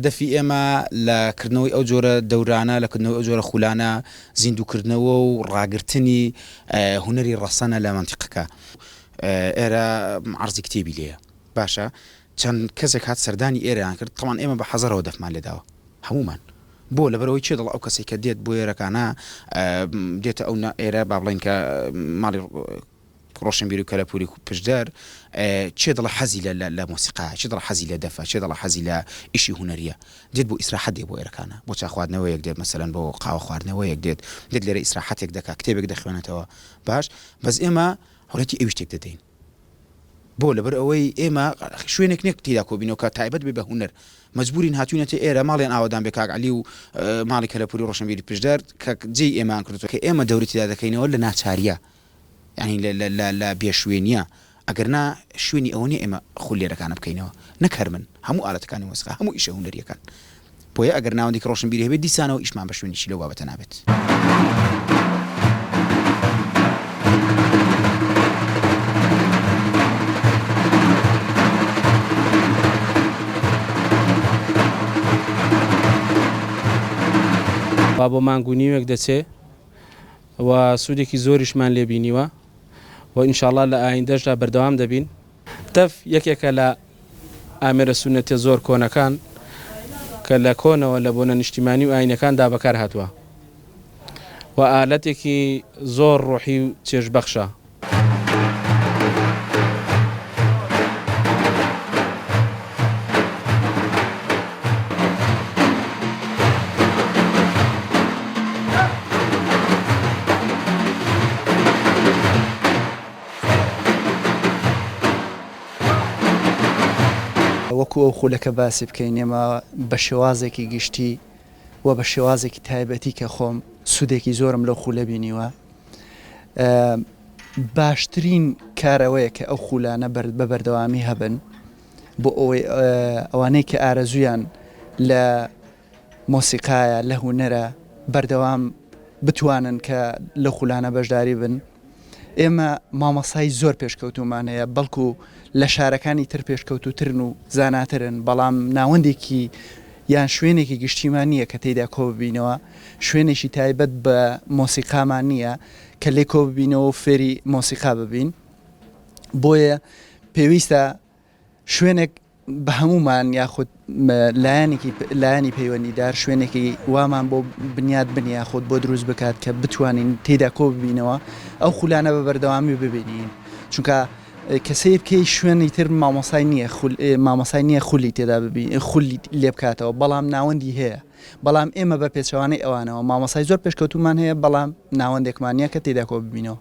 هەدەفی ئێمە لە کردنەوەی ئەو جۆرە دەورانە، لە کردنەوەی ئەو جۆرە خولانە، زیندووکردنەوە و ڕاگرتنی هونەری ڕەسەنە لە مەنتیقەکە. ئێرە عەرزی کتێبی لێیە. باشە چەند کەسێک هات سەردانی ئێرەیان کرد، تەبعەن ئێمە بە حەزەرەوە دەفمان لێداوە هەموومان. بۆ؟ لەبەرئەوەی کێ دەڵێ ئەو کەسەی کە دێت بۆ ئێرەکانە دێتە ئەو ئێرە با بڵێین کە ماڵی ڕۆشنبیر و کەلەپوری پشدەر کێ دەڵێ حەزی لە لە مۆسیقایە، کێ دەڵێ حەزی لە دەفە، کێ دەڵێ حەزی لە ئیشی هونەرییە، دێت بۆ ئیسراحەت دێ بۆ ئێرەکانە، بۆ چا خواردنەوەیەک دێت مەسەلەن بۆ قاوە خواردنەوەیەک دێت، دێت لێرە ئیسراحەتێک دەکا، کتێبێک دەخوێنێتەوە، باش بەس ئێمە حوڕیەتی ئەویش تێک دەدەین. بۆ؟ لەبەر ئەوەی ئێمە شوێنێک نیە تێیدا کۆبینەوە کە تایبەت بێ بە هونەر، مەجبورین هاتوینەتە ئێرە ماڵیان ئاوەدان بێ کاک عەلی و ماڵی کەلەپوری ڕۆشنبیری پشدەر کە جێی ئێمەیان کردۆتەوە کە ئێمە دەوری تێدا دەکەینەوە لە ناچاریە یانی لە لە لە لە بێ شوێنیە ئەگەر نا شوێنی ئەوە نیە ئێمە خول لێرەکانە بکەینەوە نەک هەر من هەموو ئالەتەکانی مۆسیقا هەموو ئیشە هونەریەکان بۆیە ئەگەر ناوەندێکی ڕۆشنبیری هەبێت دیسانەوە ئیشمان بە شوێنێکی لەو بابەتە نابێت. وا بۆ مانگ و نیوێک دەچێ و سوودێکی زۆریشمان لێ بینیوە و ان شاءاللە لە ئایندەشدا بەردەوام دەبین. دەف یەکێکە لە ئامێرە سوننەتیە زۆر کۆنەکان کە لە کۆنەوە لە بۆنە نیشتیمانی و ئاینەکاندا بەکار هاتووە و ئالەتێکی زۆر ڕۆحی و چێژبەخشە. وەکو ئەو خولەکە باسی بکەین ئێمە بە شێوازێکی گشتی و بە شێوازێکی تایبەتی کە خۆم سوودێکی زۆرم لەو خولە بینیوە باشترین کار ئەوەیە کە ئەو خولانە بە بەردەوامی هەبن بۆ ئەوەی ئەوانەی کە ئارەزویان لە مۆسیقایە لە هونەرە بەردەوام بتوانن کە لەو خولانە بەشداری بن ئێمە مامۆستای زۆر پێشکەوتوومان هەیە بەڵکو لە شارەکانی تر پێشکەوتووترن و زاناترن بەڵام ناوەندێکی یان شوێنێکی گشتیمان نییە کە تێیدا کۆببینەوە شوێنێکی تایبەت بە مۆسیقامان نییە کە لێ کۆببینەوە و فێری مۆسیقا ببین بۆیە پێویستە شوێنێک بە هەموومان یاخود لایەنێکی لایەنی پەیوەندیدار شوێنێکی وامان بۆ بنیات بنێ یاخود بۆ دروست بکات کە بتوانین تێیدا کۆ ببینەوە ئەو خولانە بە بەردەوامی ببینین چونکە کە سەیر بکەی شوێنی تر مامۆسای نییە مامۆسای نییە خولی تێدا ببین خولی لێ بکاتەوە بەڵام ناوەندی هەیە بەڵام ئێمە بە پێچەوانەی ئەوانەوە مامۆسای زۆر پێشکەوتومان هەیە بەڵام ناوەندێکمان نییە کە تێدا کۆ ببینەوە.